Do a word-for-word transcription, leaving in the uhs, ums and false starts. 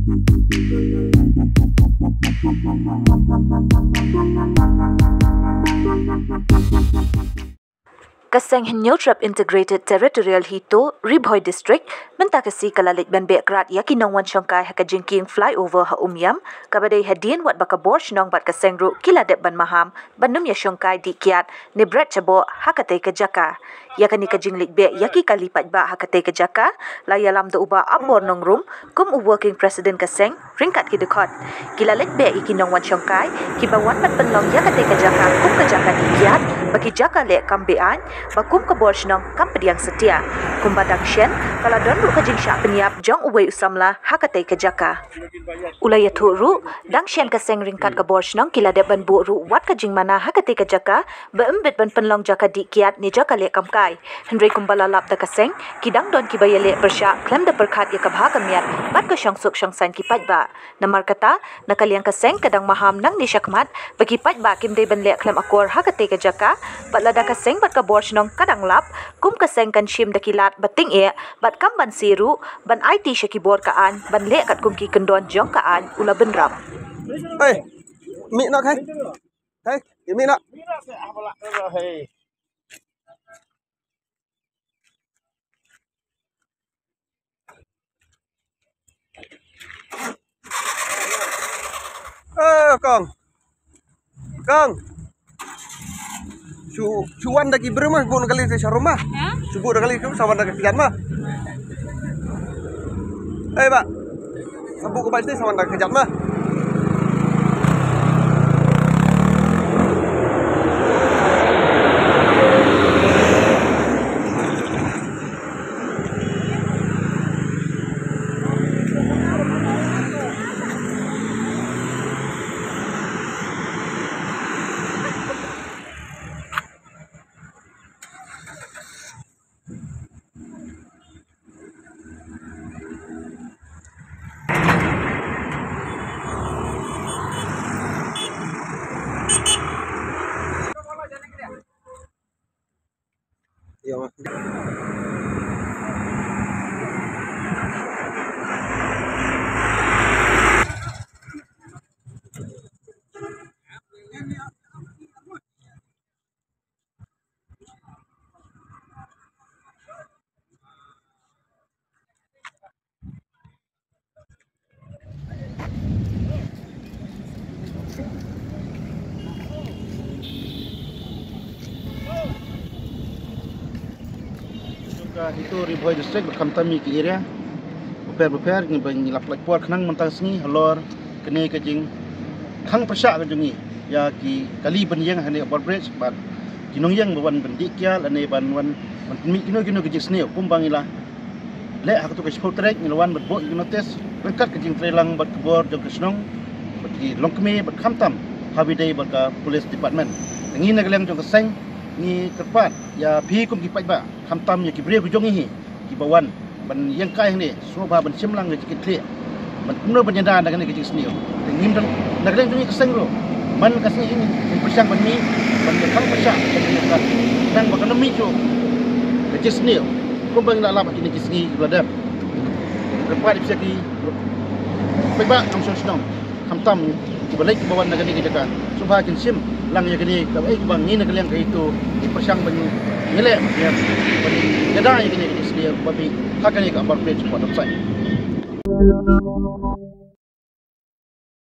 Ka seng Hynñiewtrep Integrated Territorial HITO, Ri Bhoi District, mynta ka sngi ka la leit ban beh krad ïa ki nongwan shongkai ha ka jingkieng flyover ha Umiam, kaba dei hadien wat ba ka bor shnong bad ka seng ruh ki la dep ban maham ban nym ïa shongkai dih kiad ne bret shaboh ha katei ka jaka. Ïa kane ka jingleit beh ïa ki kali paidbah ha katei ka jaka la ïalam da u Bah Apbor Nongrum kum u working president ka seng ryngkat ki dkhot. Ki la leit beh ïa ki nongwan shongkai kiba wan ban pynlong ïa katei ka jaka kum ka jaka dih kiad, ba ki jaka leh kam be-aiñ, ba kum ka bor shnong kam pdiang satia. Kumba dang shen, ka la don ruh ka jingshah pynïap jong uwei u samla ha katei ka jaka. U la ïathuh ruh, dang shen ka seng ryngkat ka bor shnong ki la dep ban buh ruh wat ka jingmana ha katei ka jaka, ba ym bit ban pynlong jaka dih kiad ne jaka leh kam kai. Hynrei kumba la lap da ka seng, ki dang don kiba ïaleh pyrshah khlem da pyrkhat ïa ka bha ka miat bad ka shongsuk shongsaiñ ki paidbah. Namar kata, na ka liang ka seng ka dang maham nangne shakhmat ba ki paidbah kim dei ban leh khlem akor ha katei ka jaka, bad lada ka seng bad ka bor shnong ka dang lap, kum ka seng kan shim da ki lad ba tyngeh bad kam ban sie ruh ban aiti sha ki bor ka aiñ ban leh katkum ki kyndon jong ka aiñ, u la bynrap. Hei, mih noh, hei. Hei, mih noh. Eh, kong. Kong. Shu, shu wan da ki briew ma, buh na kali te sharum ma. Ha? Shu buh na kali te, sa wan da ka kjat ma. Eh, ba. Sa buh ka bai te, sa wan da ka kjat ma. Ka HITO Ri Bhoi District, ba khamtam ïa ki area bapher bapher, ngi ba ngi la pynlait por khnang mynta ka sngi halor kane ka jingkhang pyrshah ka jong ngi ïa ki kali ban ïeng hangne Upper Bridge bad ki nongïeng ba wan ban dih kiad lane ban wan ban pynmih kino kino ki jingsniew kumba ngi la leh ha kato ka shiphew tarik, ngi la wan bad buh ïa ki notice ryngkat ka jingtrei lang bad ka bor jong ka shnong bad ki longkmie bad khamtam ha ba ïadei bad ka police department. Te ngi na ka liang jong ka seng ngi kyrpad ïa phi kum ki paidbah, khamtam ïa ki briew ki jong ngi hi kiba wan ban ïeng kai hangne, sngewbha ban shim lang ka jingkitkhlieh ban kumno ban ïada da kane ka jingsniew. Te ngim don na ka liang jong ngi ka seng ruh, man ka sngi ngi pyrshang ban mih ban ïakhang pyrshah ban ïakhang, nang ba kan ym mih shuh ka jingsniew kumba ngi la lap ha kine ki sngi kiba la dep. Kyrpad ïa phi ki paidbah nongshong shnong, khamtam kiba leit kiba wan na kane ka jaka, sngewbha kin shim lang ïa kane kaba, eh, kiba ngi na ka liang ka HITO ngi pyrshang ban ïaleh ban ïada ïa kane ka jingsniew ba mih ha kane ka Upper Bridge Port Domsai.